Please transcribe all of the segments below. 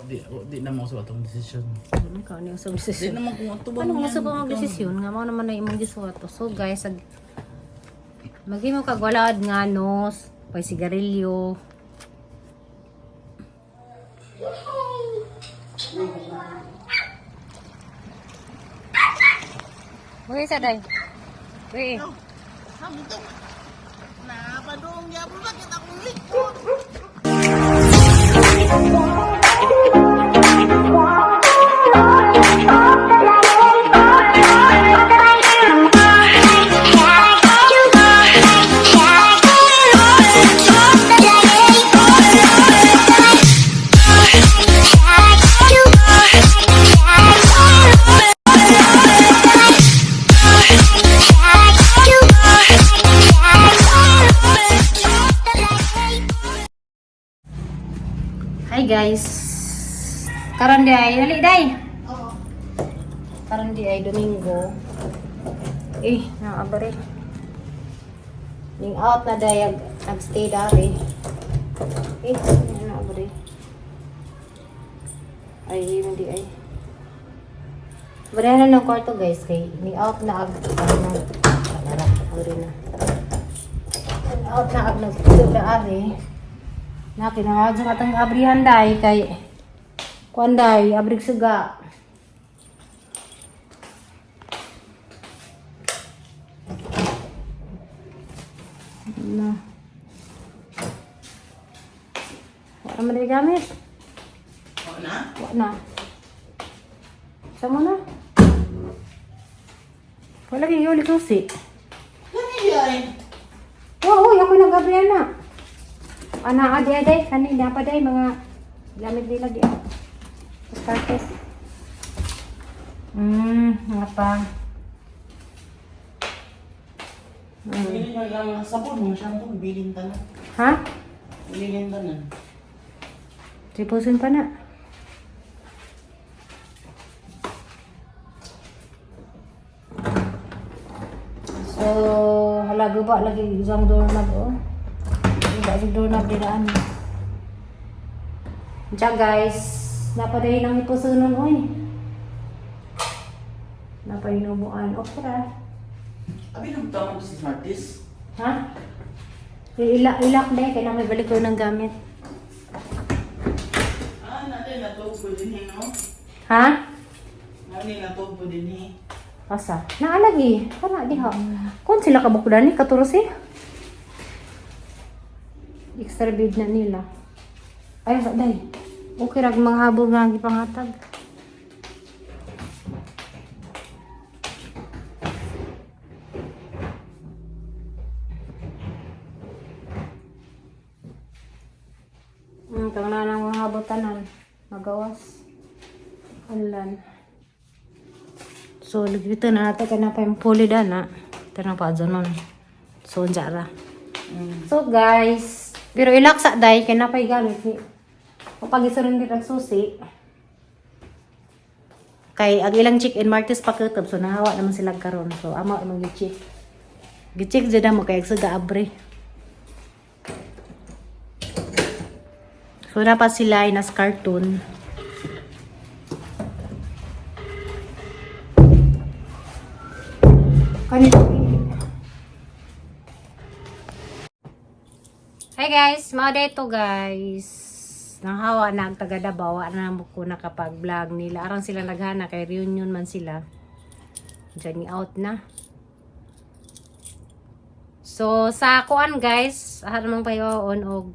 Di, di na mo sa atong desisyon. Ano ka ni sa Di desisyon? naman kung ato ba Ano mo nga sa yan, kung ikaw. desisyon nga mao naman na imong gisuwat. So guys, ag maghimo kag walaad nga nos, pay sigarilyo. Uy, sa day. Uy. Napadong yapon bakit akong likod? Hi guys. Karon di ay dali day. Karon di ay Domingo. Eh, naabari. Ning out na day nagstay dari. Eh, naabari. Ay, hindi ay. Bari na ng kwarto guys kay ni out na ag ano nara, bari na. Ni out na ag nagstay dari. Na kinahanglan sa atong abrihan day kay kuan day abrig suga. Na. Wala man day gamit. Wala na? Wala na. Sa mo na. Wala kay uli susi. Gani di ay. Oo, uy, ako nag-abrihan na. Ana, adi, adi, kani, pa day, mga gamit nila di. Starters. Nga pa. Bilin na lang ang sabon, mga shampoo, bilin tanan. Ha? Bilin tanan. Triposin pa na. So, hala, guba lagi isang doorknob, oh. Guba sa doorknob dinaan. Diyan, guys. Napadayin ang hipusunon, oy. Napainubuan. Okay ra. Abi nang tawag sa smarties. Ha? Ilak, ilak na eh. Kailangan may balik ko ng gamit. Ah, natin natog po din eh, no? Ha? Natin natog po din eh. Asa? Naalagi. Kana diha. Kun sila kabukdan ni katuros eh. Extra bid na nila. Ay, sa day. Okay rag mga habol nga gipangatag. Kang na nang mga habol tanan. Magawas. Unlan. So, lagito na nato kay na pa yung puli na. Ito na pa dyan nun. So, unja ra. So, guys, pero ilaksa day kay na pa gamit ni. O pag isurrender ang susi, kay ang ilang check in Martes pa kutob, so nahawa naman sila karon. So, ama imong gi-check. Gi-check jud mo kay suga abre. So, dapat sila ay nas cartoon. Kanito. Hi guys, mao to guys. Nanghawa na ang taga Davao, wa na mo ko nakapag-vlog nila. Aron sila naghana kay reunion man sila. Diyan ni out na. So sa kuan guys, aha namang payoon og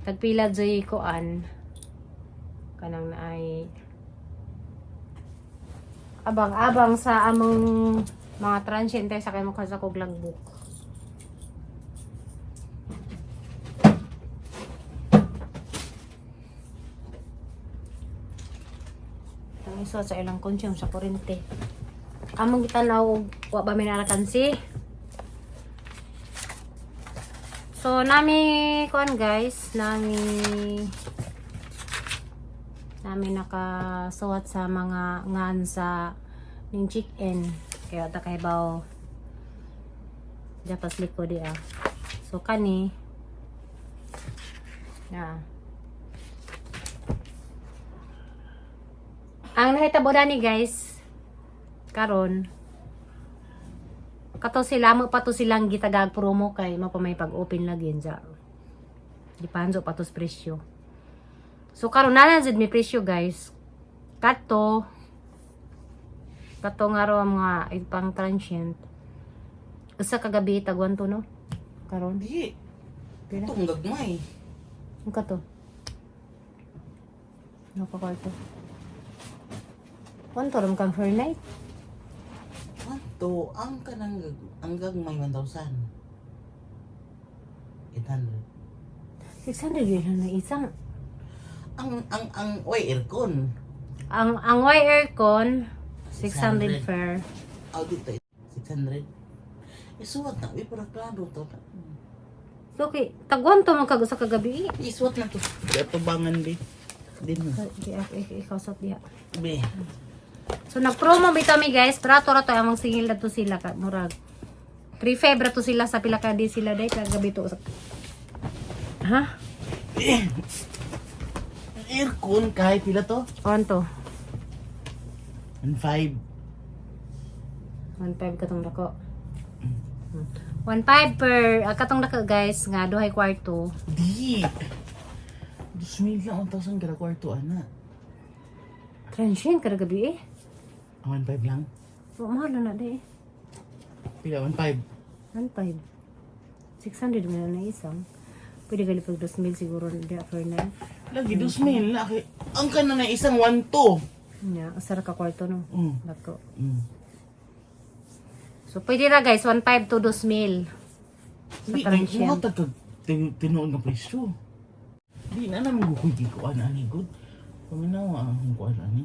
tagpila joy kuan kanang naay abang-abang sa among mga transient tayo sa kay mo sa kog logbook. Ang isa sa ilang consume sa kurente. Among gitanaw og wa ba mi narakansi. So nami kuan guys, nami nami nakasuwat sa mga ngan sa ning chicken kaya ta kay baw dapat liko di ah. So kani na. Ang nahitabo ni, guys, karon kato sila mo pa to silang gitagag promo kay mao pa may pag-open lagi unja. Gipanzo pa to sa presyo. So karon na lang jud may presyo, guys. Kato kato nga raw ang mga ipang transient. Usa ka gabi tagwan to, no? Karon. Di. Pila? Itong gagmay. Ang kato. Ano ka kwarto? Kwanto ram kang per night? Kwanto ang kanang ang gagmay 1,000. 800. 600 yun na isang. Ang oy aircon. Ang Y aircon 600 600. per. Aw dito 600. Isuwat na, uy, para klaro to. So okay, tagwan to man kag usa ka gabi. Isuwat na to. Tubangan bi. Din mo. Di ikaw sa diha. Bi. So nagpromo bitaw mi, guys, pero ato ra to among singil na to sila ka murag. 3.5 ra to sila sa pila ka di sila day kagabi to. Ha? Aircon kahit pila to? Kwanto? 1.5. 1.5 katong dako. 1.5 per katong dako, guys, nga duhay kwarto. Di. 2,000 lang, 1,000 kada kwarto ana. Transient kada gabi eh. Ang 1.5 lang. So, mahal na na di eh. Pila 1.5. 1.5. 600 mo na isang. Pwede gali pag 2,000 siguro di per night. Lagi 2,000 laki. Ang kana na isang 1.2. Nya, usa ra ka kwarto, no. Dako. So pwede ra, guys, 1.5 to 2,000. Sa Di, transient. mga tagkag tinuon nga presyo. Di na naman ko di ko ana ani good. Paminawa ang kuan ani.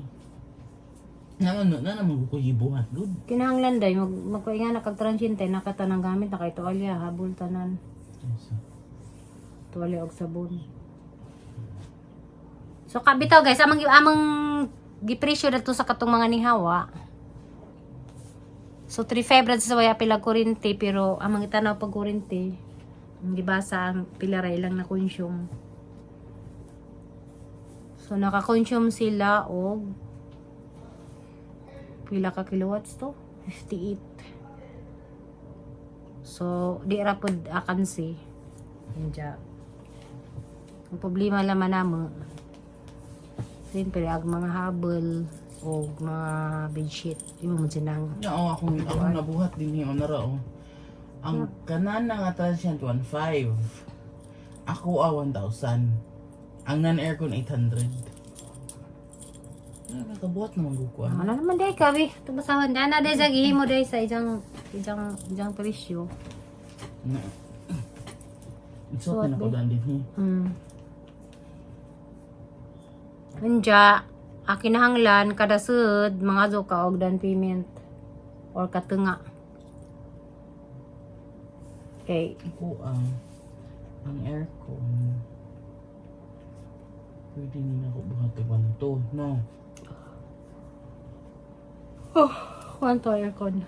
Na ano na naman ko gibuhat good. Kinahanglan day magkuinga na kag transient ay nakatanang gamit na kay tuwalya habol tanan. Tuwalya og sabon. So kabitaw, guys, amang amang gipresyo na to sa katong mga nihawa. So 3.5 ra sa waya pila kuryente pero amang itanaw pag kuryente, ang gibasa ang pila ra ilang na consume. So naka-consume sila og pila ka kilowatts to? 58. So di ra pod akansi. Inja. Ang problema laman namo, siyempre, ang mga habol o mga bedsheet, yung mo sinang. Ya, oh, akong nabuhat din ni onara oh. Ang kanana nga transient 1.5. Ako ah 1,000. Ang non-aircon 800. Na nakabuhat naman ko Ano ana. naman day kabi, tumasawan na na day sa gihimo day sa isang isang isang presyo. Na. Isuot na ko dan din hi. Unja, akinahanglan kada sud mga zuka og down payment or katunga. Okay. Ako ang aircon pwede ni na ako buhat 1.2, no? Oh, kwanto aircon?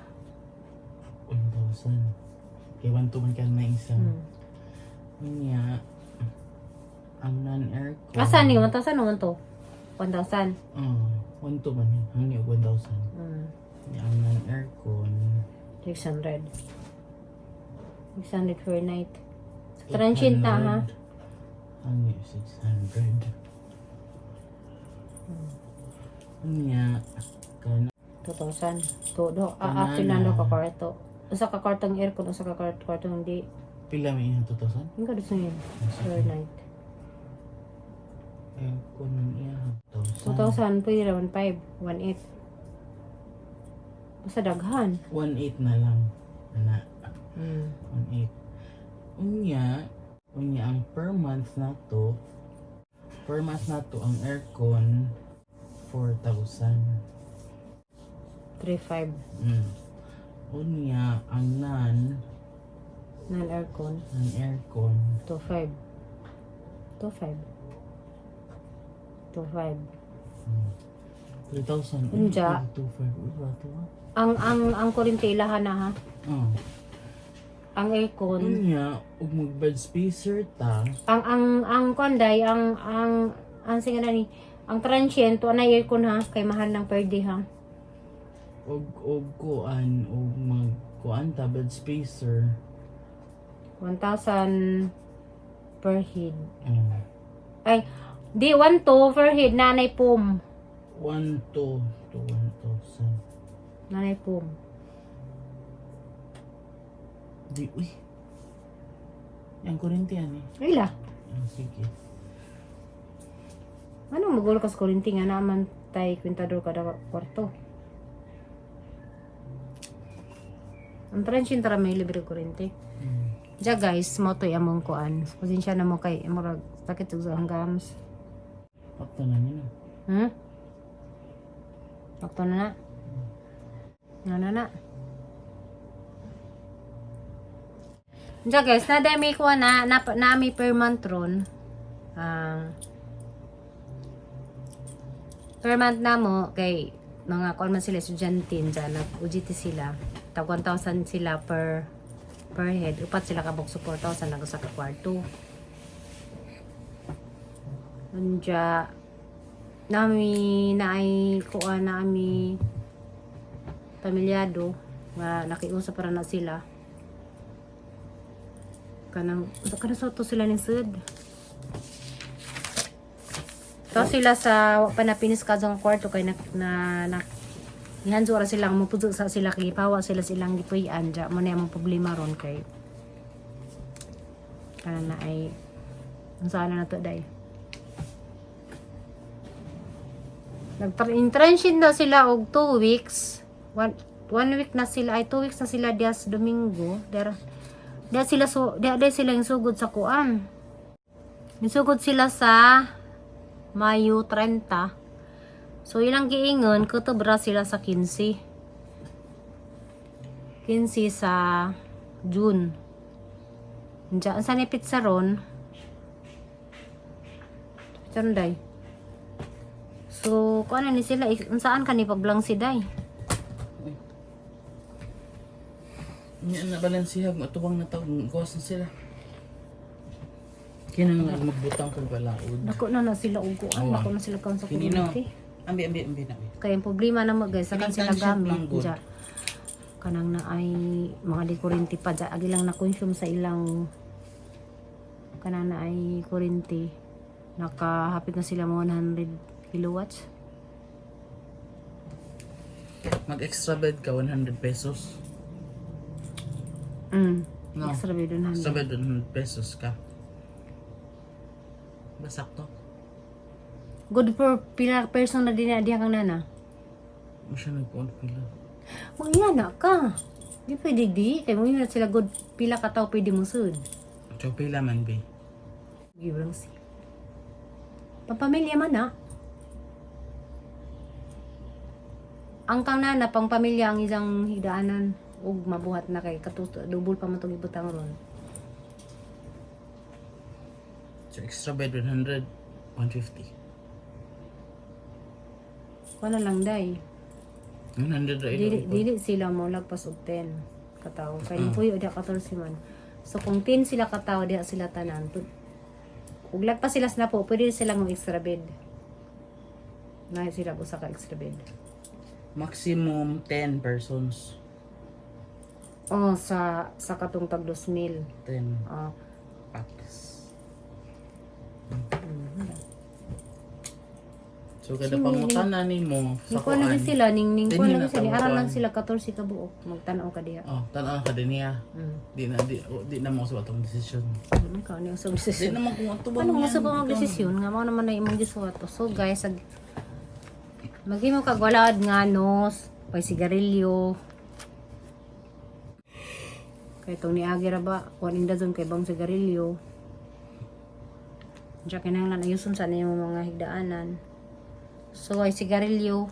1,000. Kay 1.2 man ka na isa. Unya, ang non-aircon. Asa ni 1,000 o 1,2? 1,000. Oh, 1.2 man yun. Ang niya 1,000. Unya, ang non-aircon 600. 600 per night. So, transient na ha. 800. Ang niya 600. Unya, kana 2,000. To, do, ah, after na no ka kwarto. Usa ka kwartong aircon, usa ka kwartong di. Pila may iya 2,000? Ang kada yun per night. Aircon man iya 1,000. 2,000, pwede ra 1,5, 1,8. Basta daghan. 1.8 na lang. Ana. 1.8. Unya ang per month na to, per month na to ang aircon 4,000. 3,5. Unya ang non Non-aircon. ang aircon 2,5. 2,5. 2,5. 3,000. Unja. 2,500. Uy, bato ah. Ang kuryente ilahan na ha. Oh. Ang aircon. Unya, ug mag bed spacer ta. Ang konday ang singa na ni Ang transient, wala aircon ha. Kay mahal ng per day ha. Og kuan og mag kuan ta bed spacer. 1,000 per head. Oh. Ay, di, 1 to per head. Nanay pom. 1 2 to 1,000. Nanay pom. Di uy. Yang kuryente yan eh. Ay la. Ah, sige. Anong magulo ka sa kurinti nga naman tay kwintador kada kwarto. Ang transient ra may libre kurinti. Ja guys, mo to'y among kuan. Pasensya na mo kay murag sakit sa ang gams. Sakto na niya na. Sakto na na. Ano na. Ja guys, na may kuan na na, na may per month ron. Ang per month na mo kay mga kuan man sila estudyante dyan, nag UGT sila. Tag 1,000 sila per per head. Upat sila kabok so 4,000 nag usa ka kwarto. Anja nami naay kuan nami pamilyado nga nakiusap para na sila kanang kanang sa to sila ning sud to sila sa wa pa na pinis ka ang kwarto kay na na, na gihanso ra sila mo puso sa sila kay gipawa sila silang gipuy-an ja mo na among problema ron kay kanang na ay unsa na to day. Nag-internship na sila og 2 weeks. One week na sila, ay 2 weeks na sila diya sa Domingo. Dara. Diya sila so, diya, diya sila yung sugod sa kuan. Yung sugod sila sa Mayo 30. So ilang giingon kutubra sila sa 15. 15 sa June. Diyan sa ni pizza ron. Pizza ron day. So, kung ano ni sila, saan ka ni paglang si Day? Nya na balansihag mo tubang na tag gawas na sila. Kinahanglan magbutang kag balaod. Dako na na sila uguan, Oo. dako na sila kaon sa Kini no. community. Ambi ambi ambi na. Kaya ang problema na mo guys, sakan Kanang sila transient gamit lang good. dya. Kanang na ay mga di kurinti pa dya. Agi lang na consume sa ilang kanang na ay kurinti. Nakahapit na sila mga 100 kilowatts. Mag extra bed ka 100 pesos. No. Extra bed 100. Extra bed 100 pesos ka. Basakto. Good for pila person na din na diha kang nana. Mo siya nagkuon pila. Mangina ka. Di pwede di. Kaya mo na sila good pila ka tao pwede mo sud. So pila man be. Gibrang si. Pampamilya man ah. Ang kang nana, pangpamilya ang isang higdaanan ug mabuhat na kay katuto double pa man tong ibutang ron. So extra bed 100 150. Wala lang day. 100 ra Dili ilo. dili sila mo lagpas og 10 katawo. Kay mm. puyo diha 14 man. So kung 10 sila katawo diha sila tanan. Ug lagpas sila sa napo, pwede sila ng extra bed. Na sila usa ka extra bed. Maximum 10 persons. Oh, sa katong tag 2,000. 10 Oh. packs. So kada pangutana nimo sa Ning kuan lagi kuan. sila, ning ning kuan Dinhi lagi na sila, ni aran lang tamukuan. sila 14 ka buok. Magtan-aw ka diha. Oh, tan-aw ka din niya. Di na di na mo sa atong desisyon. Ano ka ni usab Di desisyon? na mo kung ato ba Ano niyan? mo sa mga desisyon nga mao naman na imong gisuwat. So guys, ag maghimo kag walaad nga nos, pay sigarilyo. Kay tong niagi ra ba, kuan inda zone kay bang sigarilyo. Diya kinahanglan ayuson sa niyong mga higdaanan. So ay sigarilyo.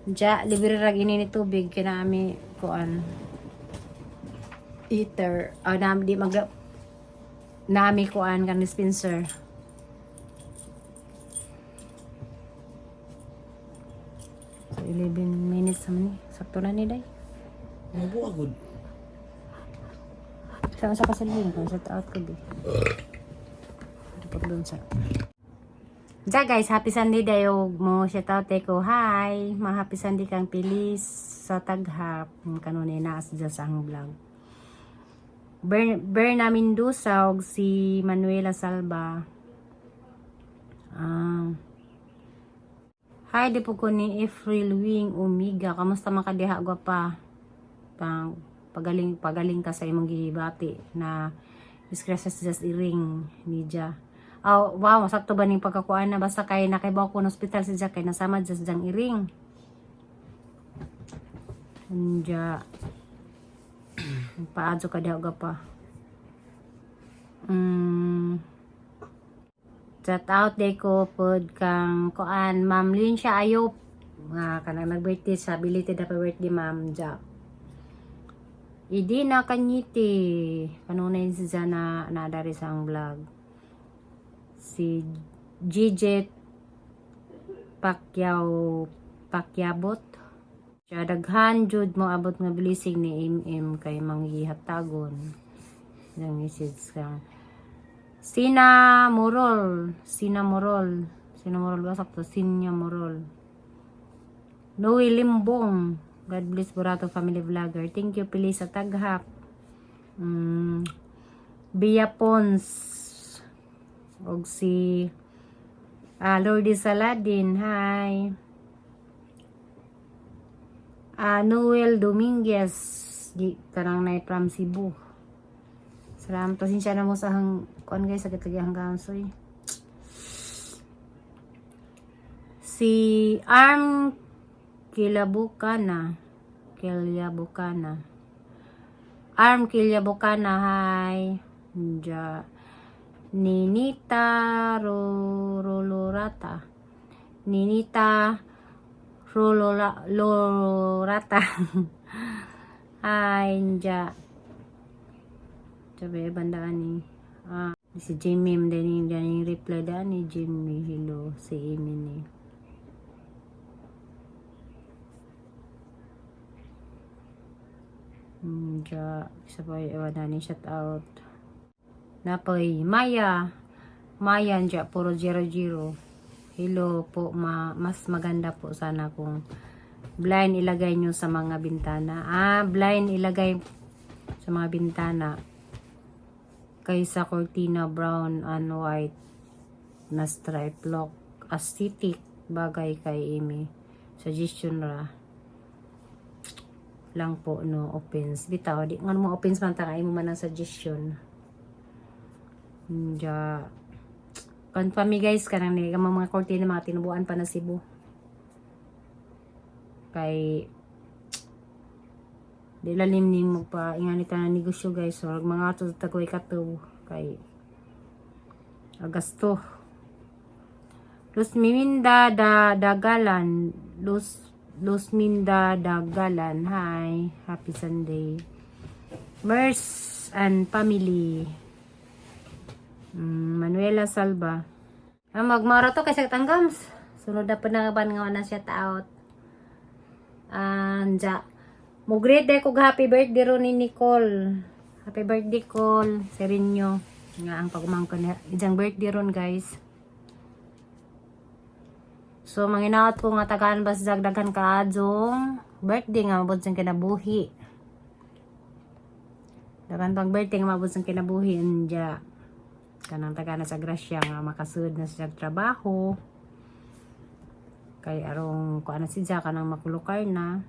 Diya libre ra gini ni tubig kinami kuan heater. Ah, na, di mag nami kuan kan dispenser. So 11 minutes naman ni. Sakto na ni day. Mabuha gud. Saan sa kasalin? Kung set out ko di. Dapat doon sa. Ja guys, happy Sunday dayo mo shout out ko. Hi, mga happy Sunday kang pilis sa taghap kanunay na as sa ang vlog. Berna Mendoza og si Manuela Salva. Ah. Hi, di po ko ni April Wing Umiga. Kamusta man ka diha gwapa? Pang pagaling pagaling ka sa imong gibati na disgrasya sa just iring ni Ja. Oh, wow, sakto ba ning pagkakuan na basta kay nakaibaw ko ng ospital si Ja kay nasama just jang iring. Anja. Paadyo ka diha pa. Shout out day ko pod kang kuan Ma'am Linsha Ayop nga kanang nag-birthday sa belated happy birthday, Ma'am Ja. Idina Kanyiti kanunay si Jana na dari sa ang vlog. Si GJ Pacquiao Pacquiabot. Siya daghan jud mo abot nga blessing ni MM kay manggihatagon. Yang message kang Sina Morol, Sina Morol, Sina Morol ba sakto? Sinya Morol. Noe Limbong. God bless Burato Family Vlogger. Thank you Pili sa taghap. Bia Pons. Og si Lordy Saladin. Hi. Noel Dominguez. Di, kanang nay from Cebu. Salamat. Pasensya na mo sa hang kuan guys, sakit lagi hanggang soy. Si Arm Kilabukana. Kilabukana. Arm Kilabukana, hi. Nja. Ninita Rolorata. Ninita Rolora Lorata. Hi, nja. Sabi, bandaan ni. Ah, si Jimmy, din yung reply daan ni Jimmy. Hello, si Amy ni. Ja, isa pa ewan na ni shout out. Napoy, Maya. Maya, nja, puro 00. Hello po, ma mas maganda po sana kung blind ilagay nyo sa mga bintana. Ah, blind ilagay sa mga bintana kaysa cortina brown and white na stripe lock aesthetic bagay kay Amy. Suggestion ra lang po, no offense bitaw, di ngano mo offense man ta kay mo man ang suggestion. Ja kan pa mi guys, kanang ni mga cortina mga tinubuan pa na Cebu kay di lalim ni mo pa ingani ta na negosyo guys, so mga ato tagoy kato kay agasto. Luz Miminda da Dagalan, Luz Luz Minda Dagalan, hi, happy Sunday. Merce and family. Manuela Salva. Ah, magmara to kay sa tanggams. Sunod na panangaban nga na shout out. Anja. Mo-greet ko happy birthday ron ni Nicole. Happy birthday, Cole. Serinyo. Nga ang pagumangkon niya. Ijang birthday ron guys. So manginaot ko nga tagaan bas dagdagan kaadjong birthday nga mabot sang kinabuhi. Daghan pang birthday nga mabot sang kinabuhi anja. Kanang tagaan na sa grasya nga makasud na siya trabaho. Kay arong kuan na siya kanang makulukar na.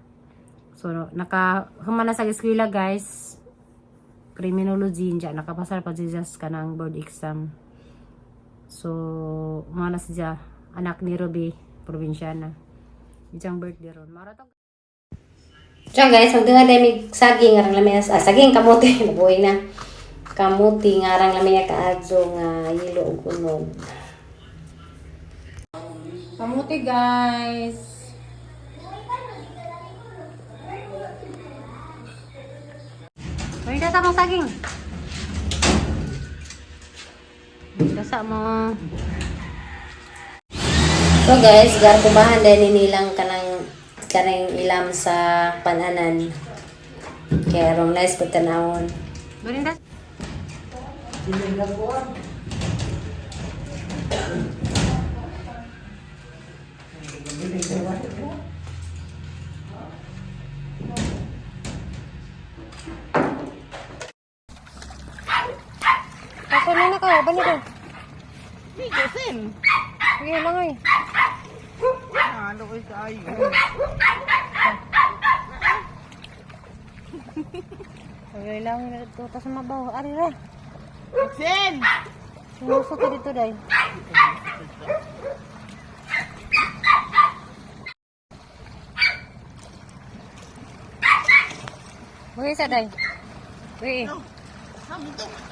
So naka human na sa eskwela guys. Criminology anja nakapasar pa siya sa kanang board exam. So humana siya anak ni Ruby probinsyana. Ijang birthday ron. Mara to. Diyan guys, magdunga tayo mig saging arang lamay, ah, saging kamote nabuhay na. Kamote nga arang lamay kaadto nga yelo ug unog. Kamote guys. Uy, dasa mo saging. Dasa mo. So guys, garkubahan din nilang kanang kanang ilam sa pananan. Kaya rong nice pagtanawon. Burinda. Ano ko? Bigasin. Sige lang ay. Halo ko kaayo. Ay lang na dito tas mabaw. Ari ra. Sen! Sinuso ko dito day. Uy, sa day. Uy. Sabi to.